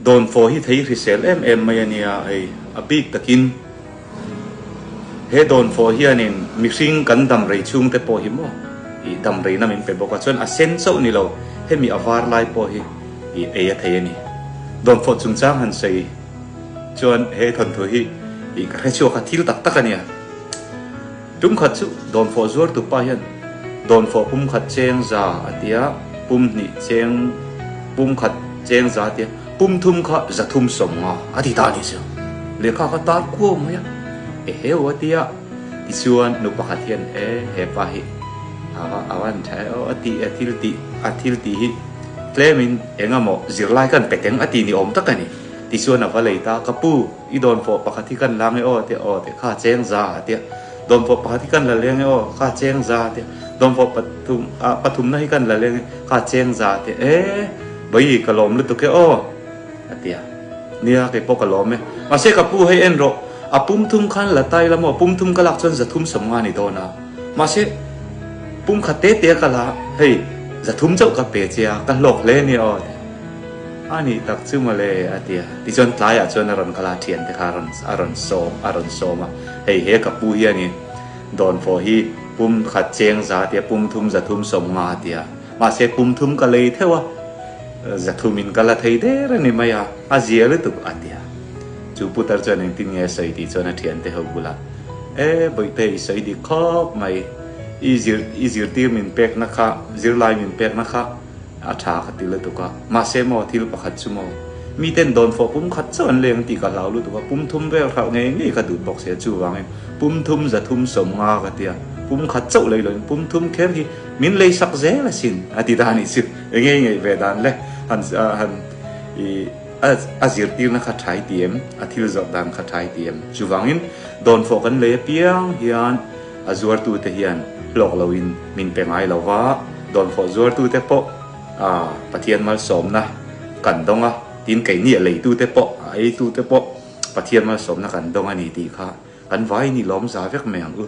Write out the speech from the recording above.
Dawnfawh hi thei hrisel em em mai a nia hei, a bik takin he dawnfawh hianin mihring kan dam rei chhung te pawh hi maw ih dam reina min pe bawk a, chuan a sen chauh ni lo hemi a var lai pawh hi ih ei a thei a ni. Dawnfawh chungchang han sawi chuan he thawnthu hi ih ka hre chhuak a, thil tak tak a nia. Tum khat chu dawnfawh zuar tu pa hian dawnfawh pum khat cheng za a tia, pum hnih cheng pum khat cheng za a tia, pum thum kha za thum 50 a ti ta a nih chu. Lehkha kha tar kuau mai a, eheu a tia, tichuan nu pakhat hian e he pa hi a a van tha e aw a ti a thil tih a thil tih hi tlemin engemaw zirlai kan pe teng a ti ni awm tak a ni. Tichuan a va lei ta, ka pu, I dawnfawh pakhat hi kan la nge aw tia aw tia kha cheng za a tia dawnfawh pakhat hi kan la leng e aw kha cheng za a tia dawnfawh pathum ah pathumna hi kan la leng e kha cheng za a tia e bawi ka lawm lutuk e aw a tia nia kei pawh ka lawm e mahse ka pu hei en rawh a pum thum khan la tai la maw pum thum ka lak chuan 350 ni dawn a mahse pum khat te te ka la hei 300 chauh ka pe che a ka hlawk hle nia aw tia. A nih tak chu mawle, a ti a. Tichuan tlaiah chuan a rawn kal a, thiante kha a rawn a rawn sawm a rawn sawm a. Hei he ka pu hianin dawnfawh hi pum khat cheng za a ti a, pum thum 350 a ti a. Mahse pum thum ka lei theuh a, 300 in ka la thei der a ni mai a, a zia lutuk a ti a. Chu putar chuan engtin nge a sawi tih chuan a thiante ho bulah, E bawihte i sawi dik khawp mai, i zir i zirtir min pekna kha, zirlai min pekna kha, A tha ka ti lutuk a, mahse maw thil pakhat chu maw miten dawnfawh pum khat chauh an leng tih ka hlau lutuk a, pum thum vel hralh ngei ngei ka duh bawk sia, chuvangin pum thum 350 ka ti a, pum khat chauh lei loin pum thum kher hi min lei sak zel asin a ti dan nih chu enge ngeih ve dan le han han i a zirtirna kha tha i ti em, a thil zawrh dan kha tha i ti em, chuvangin dawnfawh kan lei apiang hian A zuartute hian hlawk loin min pe ngai lo va, dawnfawh zuartute pawh Pathian malsawmna kan dawng a, tin keini a leitute pawh, a eitute pawh Pathian malsawmna kan dawng a ni tih kha kan vaini lawm za vek mai ang u.